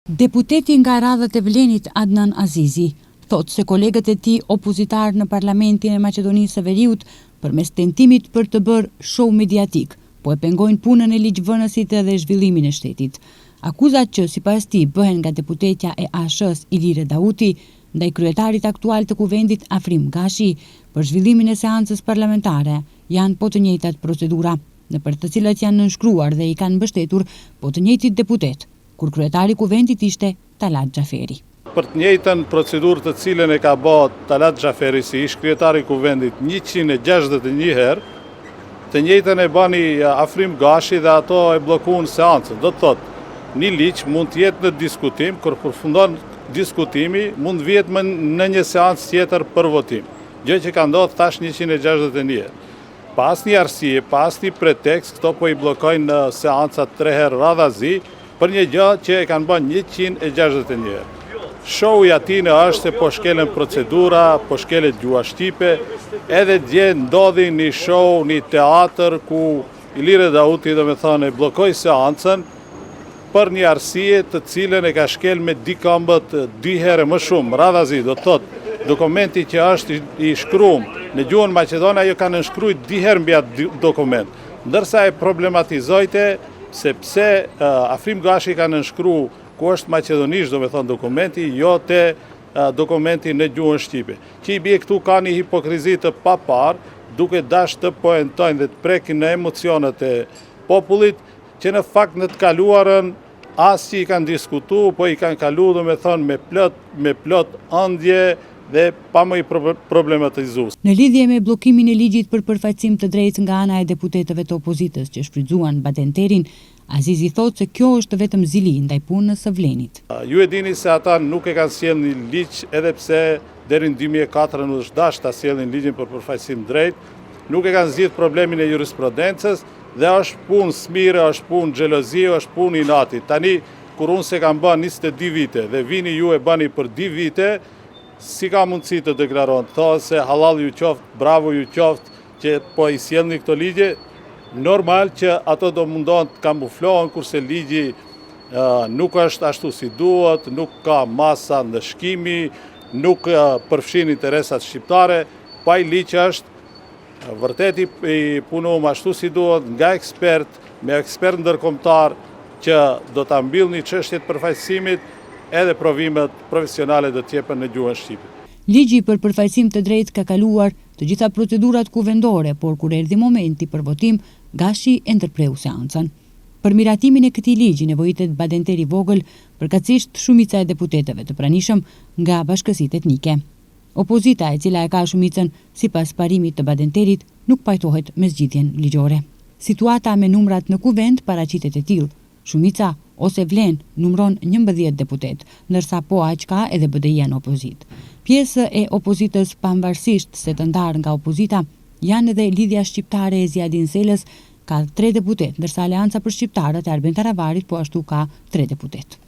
Deputeti nga radhët e Vlenit, Adnan Azizi, thotë se kolegët e tij opozitarë në Parlamentin e Maqedonisë së Veriut, përmes tentimit për të bërë show mediatik, po e pengojnë punën e ligjvënësit dhe zhvillimin e shtetit. Akuzat që, sipas tij, bëhen nga deputetja e ASH-së, Ilire Dauti, ndaj kryetarit aktual të Kuvendit, Afrim Gashi, për zhvillimin e seancës parlamentare, janë po të njëjtat procedura, nëpër të cilat janë nënshkruar dhe i kanë mbështetur po të njëjtit deputetë, kur kryetar i Kuvendit ishte Talat Xhaferi. Për të njëjtën procedurë të cilën e ka ba Talat Xhaferi si ish kryetar i Kuvendit 161 herë, të njëjtën e bani Afrim Gashi dhe ato e bllokun seancën. Do të thotë, një ligj mund të jetë në diskutim, kur përfundon diskutimi, mund të vihet më në një seancë tjetër për votim. Gjë që ka ndodhur tash 161 herë. Pa asnjë arsye, pa asnjë pretekst, këto po i bllokojnë seancat tre herë radhazi për një gjë që e kanë bërë 161 herë. Show i atyne është se po shkelen procedura, po shkelet gjuha shqipe, edhe dje ndodhi një show, një teatër ku Ilire Dauti domethonë e bllokoi seancën për një arsye të cilën e ka shkel me dy këmbët dy herë më shumë, radhazi, do të thotë, dokumenti që është i shkrum në gjuhën maqedone, ajo ka nënshkrujt dy herë mbi atë dokument. Ndërsa e problematizojte se pse Afrim Gashi ka nënshkru ku është maqedonisht, domethonë dokumenti, jo te dokumenti në gjuhën shqipe. Që i bie këtu ka një hipokrizi të paparë, duke dash të poentojnë dhe të prekin në emocionet e popullit, që në fakt në të kaluarën as që i kanë diskutu, po i kanë kalu, domethonë, me plot, me plot ëndje dhe pa më i problematizu. Në lidhje me bllokimin e ligjit për përfaqësim të drejtë nga ana e deputetëve të opozitës që shfrytëzuan Badenterin, Azizi thotë se kjo është vetëm zili ndaj punës së Vlenit. Ju e dini se ata nuk e kanë sjellë një ligj edhe pse deri në 2004 nuk është dashtë ta sjellin ligjin për përfaqësim drejt, nuk e kanë zgjidh problemin e jurisprudencës dhe është punë smire, është punë xhelozie, është punë inati. Tani kur unë s'e kam bë 22 vite dhe vini ju e bëni për 2 vite, si ka mundësi të deklarohen? Thonë se hallall ju qoftë, bravo ju qoftë që po i sjellni këto ligje, normal që ato do mundohen të kamuflohen kurse ligji nuk është ashtu si duhet, nuk ka masa ndëshkimi, nuk përfshin interesat shqiptare, pa ai ligj është vërtet i punum ashtu si duhet nga ekspert, me ekspert ndërkombëtar që do ta mbyllni çështjet e përfaqësimit edhe provimet profesionale do të jepen në gjuhën shqipe. Ligji për përfaqësim të drejtë ka kaluar të gjitha procedurat kuvendore, por kur erdhi momenti për votim, Gashi e ndërpreu seancën. Për miratimin e këtij ligji nevojitet Badenter i vogël, përkatësisht shumica e deputetëve të pranishëm nga bashkësitë etnike. Opozita, e cila e ka shumicën sipas parimit të Badenterit, nuk pajtohet me zgjidhjen ligjore. Situata me numrat në Kuvend paraqitet e tillë, Shumica, ose Vlen, numëron 11 deputetë, ndërsa po aq ka edhe BDI-ja në opozitë. Pjesë e opozitës pavarësisht se të ndarë nga opozita, janë edhe Lidhja Shqiptare e Ziadin Selës ka tre deputetë, ndërsa Aleanca për Shqiptarët e Arben Taravarit po ashtu ka tre deputetë.